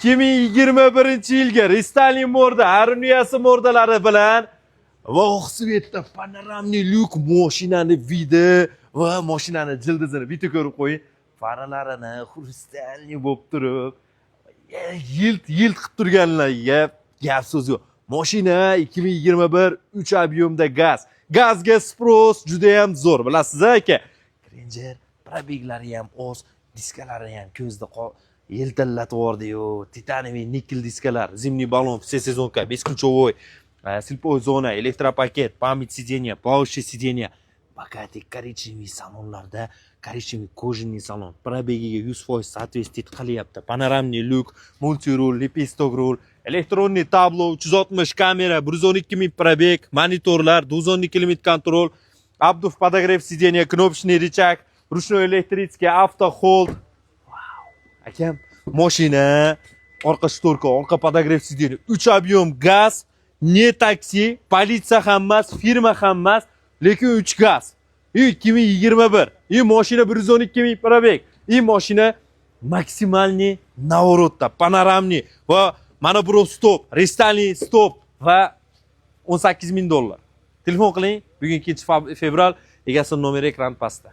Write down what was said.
2021-yilgi рестайлинг морда, armiyasi морда lari bilan va oq цвет da панорамный люк, mashinani вид i va mashinani jildizini bitta ko'rib qo'ying. Faralarini хрустальный bo'lib turib, yilt yilt qilib turganlarga gap so'z yo'q. Mashina 2021, 3 объем da gaz. Gazga спрос juda ham zo'r, bilasiz, aka. Granger пробег lari ham oz, diskalari ham ko'zda yiltillatib yubordi-yu. Титановый, никель diskalar, зимний баллон, всесезонка, бесключевой, слепой зона, электропакет, память сиденья, плавающее сиденье. Богатый коричневый salonlarda, коричневый кожаный salon. Пробег iga 100% соответствовать qilyapti. Панорамный люк, мультируль, лепесток руль, электронный табло, 360 kamera, 112 ming пробег, monitorlar, двухзонный климат контроль, обдув, подогрев сиденья, кнопочный рычаг, ручной электрический, авто холд. Akam, mashina, orqa шторка, orqa подогрев сиденья, 3 объем gaz, не taksi, politsiya ham emas, firma ham emas, lekin 3 gaz. И 2021. И mashina 112 ming пробег. И mashina максимальный наворот da, панорамный va mana bu стоп, рестайлинг стоп va 18 ming dollar. Telefon qiling. Bugun 2 fevral, egasini nomeri ekran pastda.